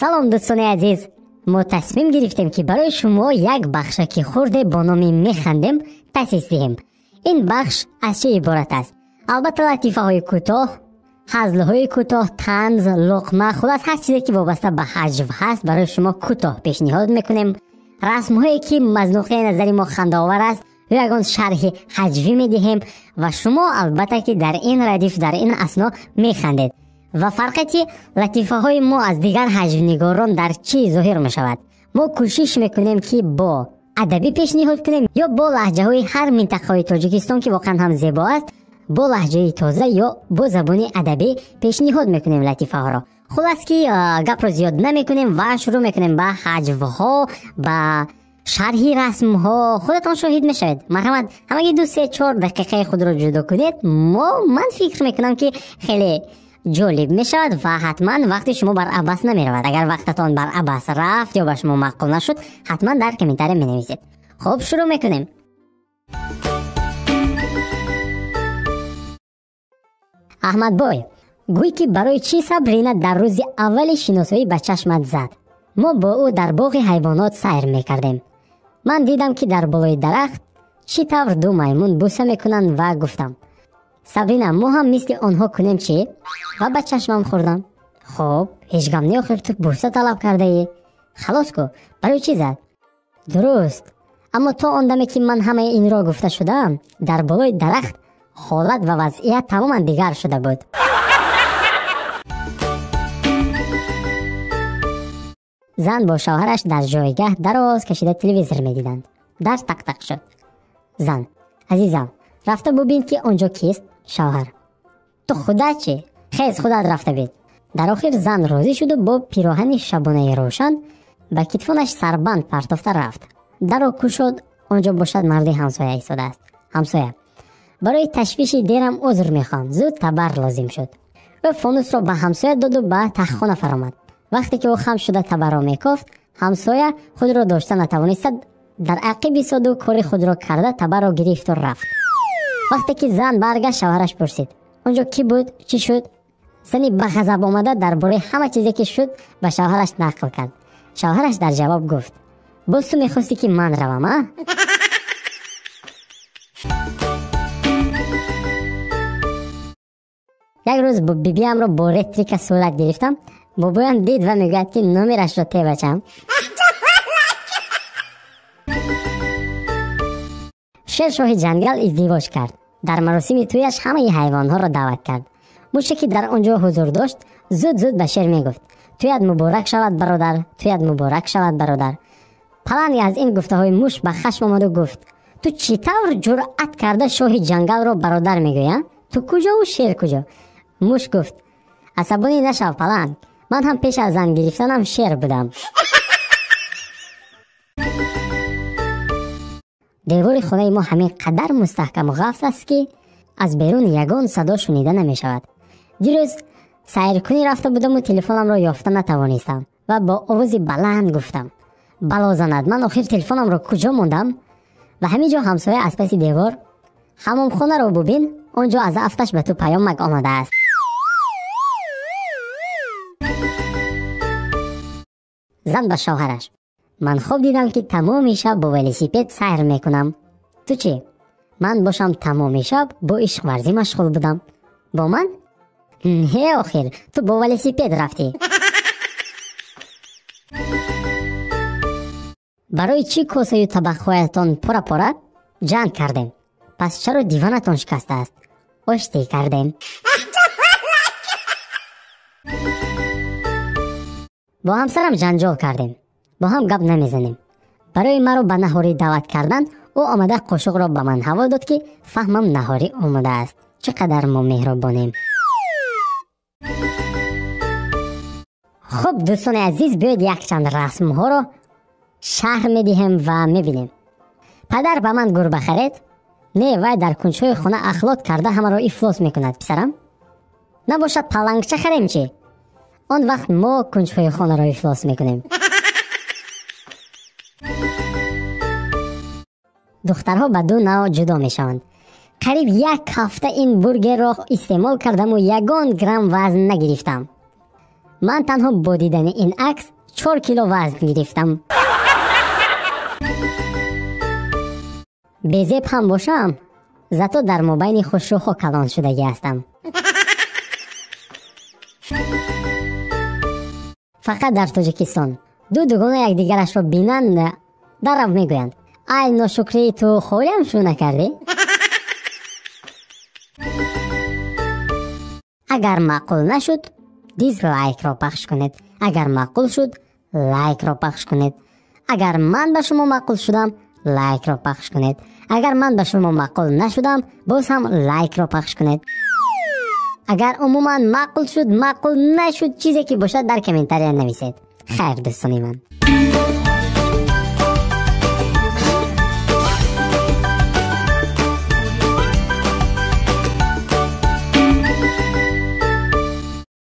Салом дӯстони азиз, мо тасмим гирифтем, ки барои шумо як бахшаки хурде бо номи «Механдем» таъсис диҳем. Ин бахш аз чӣ иборат аст? Албатта, латифаҳои кӯтоҳ, ҳазлҳои кӯтоҳ, танз, луқма, хулас ҳар чизе ки вобаста ба ҳаҷв ҳаст, барои шумо кӯтоҳ пешниҳод мекунем. Расмҳое ки аз нуқтаи назари мо хандаовар аст ё ягон шарҳи ҳаҷвӣ медиҳем ва шумо албатта ки дар ин радиф, дар ин асно механдед. Ва фарқияти латифаҳои мо аз дигар ҳаҷвнигорон дар чӣ зоҳир мешавад? Мо кӯшиш мекунем, ки бо адабӣ пешниҳод кунем ё бо лаҳҷаҳои ҳар минтақаҳои Тоҷикистон, ки воқеан ҳам зебо аст, бо лаҳҷаи тоза ё бо забони адабӣ пешниҳод мекунем латифаҳоро. Хулас ки гапро зиёд намекунем ва шурӯъ мекунем ба ҳаҷвҳо, ба шарҳи расмҳо. Худатон шоҳид мешавед. Марҳамат, ҳамагӣ 2, 3, 4 дақиқаи худро ҷудо кунед. Ман фикр мекунам, ки хеле ҷолиб мешавад ва ҳатман вақти шумо бар абас намеравад. Агар вақтатон бар абас рафт ё ба шумо маъқул нашуд, ҳатман дар комментария менависед. Хуб, шурӯъ мекунем. Аҳмадбой, гӯй ки барои чӣ Сабрина дар рӯзи аввали шиносоӣ ба чашмат зад? Мо бо ӯ дар боғи ҳайвонот сайр мекардем. Ман дидам, ки дар болои дарахт чӣ тавр ду маймун буса мекунанд ва гуфтам: «Сабрина, мо ҳам мисли онҳо кунем чӣ?» Ва ба чашмам хӯрдам. Хоб, ҳеҷ гам не, охир ту буса талаб кардаӣ. Халос ку, барои чӣ зад? Дуруст, аммо то он даме ки ман ҳамаи инро гуфта шудаам, дар болои дарахт ҳолат ва вазъият тамоман дигар шуда буд. Зан бо шавҳараш дар ҷойгаҳ дароз кашида телевизор медиданд. Дар тақ-тақ шуд. Зан: «Азизам, рафта бубин, ки он ҷо кист?» Шавҳар: «Ту худат чӣ? Хез, худат рафта бин». Дар охир зан розӣ шуду бо пироҳани шабонаи рӯшан ба китфонаш сарбанд партофта рафт. Даро кушод, он ҷо бошад марди ҳамсоя истодааст. Ҳамсоя: «Барои ташвиши дерам узр мехоҳам, зуд табар лозим шуд». Ӯ фонусро ба ҳамсоя доду ба таххона фаромад. Вақте ки ӯ хам шуда табарро мекофт, ҳамсоя худро дошта натавониста дар ақиб истоду кори худро карда табарро гирифту рафт. Вақте ки зан баргашт, шавҳараш пурсид: «Он ҷо кӣ буд, чӣ шуд?» Зани ба ғазаб омада дар бораи ҳама чизе ки шуд ба шавҳараш нақл кард. Шавҳараш дар ҷавоб гуфт: «Боз ту мехостӣ, ки ман равам, а?» Як рӯз бибиамро бо ретрика сурат гирифтам. Бобоям дид ва мегӯяд, ки номерашро те, бачам. Шер, шоҳи ҷангал, издивоҷ кард. Дар маросими тӯяш ҳамаи ҳайвонҳоро даъват кард. Муше ки дар он ҷо ҳузур дошт, зуд зуд ба шер мегуфт: «Тӯят муборак шавад, бародар, тӯят муборак шавад, бародар». Паланг аз ин гуфтаҳои муш ба хашм омаду гуфт: «Ту чӣ тавр ҷуръат карда шоҳи ҷангалро бародар мегӯӣ? Ту куҷову шер куҷо?» Муш гуфт: «Асабонӣ нашав, паланг, ман ҳам пеш аз зан гирифтанам шер будам». Девори хонаи мо ҳамин қадар мустаҳкаму ғафс аст, ки аз берун ягон садо шунида намешавад. Дирӯз сайркунӣ рафта будаму телефонамро ёфта натавонистам ва бо овози баланд гуфтам: «Бало занад, ман охир телефонамро куҷо мондам?» Ва ҳамин ҷо ҳамсоя аз паси девор: «Ҳамомхонаро бубин, он ҷо аз афташ ба ту паёмак омадааст». Зан ба шавҳараш: «Ман хоб дидам, ки тамоми шаб бо велосипед сайр мекунам. Ту чӣ?» «Ман бошам тамоми шаб бо ишқварзӣ машғул будам». «Бо ман?» «Не, охир ту бо велосипед рафтӣ». Барои чӣ косаю табақҳоятон пора пора? Ҷанг кардем. Пас чаро диванатон шикастааст? Оштӣ кардем. Бо ҳамсарам ҷанҷол кардем, бо ҳам гап намезанем. Барои маро ба наҳорӣ даъват кардан ӯ омада қошуқро ба ман ҳаво дод, ки фаҳмам наҳорӣ омодааст. Чӣ қадар мо меҳрубонем. Хуб, дӯстони азиз, биёед якчанд расмҳоро шарҳ медиҳем ва мебинем. Падар: «Ба ман гурба харед?» «Не, вай дар кунҷҳои хона ахлот карда ҳамаро ифлос мекунад, писарам». «Набошад, палангча харем чӣ? Он вақт мо кунҷҳои хонаро ифлос мекунем». Духтарҳо ба ду навъ ҷудо мешаванд. Қариб як ҳафта ин бургерро истеъмол кардаму ягон грамм вазн нагирифтам. Ман танҳо бо дидани ин акс 4 кило вазн гирифтам. Безеб ҳам бошам, зато дар мобайни хушрӯҳо калон шудагӣ ҳастам. Фақат дар Тоҷикистон ду дугона якдигарашро бинанд, даррав мегӯянд: ай ношукрӣ, ту холиам шӯ накардӣ? Агар маъқул нашуд, дизлайкро пахш кунед. Агар маъқул шуд, лайкро пахш кунед. Агар ман ба шумо маъқул шудам, лайкро пахш кунед. Агар ман ба шумо маъқул нашудам, боз ҳам лайкро пахш кунед. Агар умуман маъқул шуд, маъқул нашуд, чизе ки бошад, дар комментария нависед. Хайр, дӯстони ман.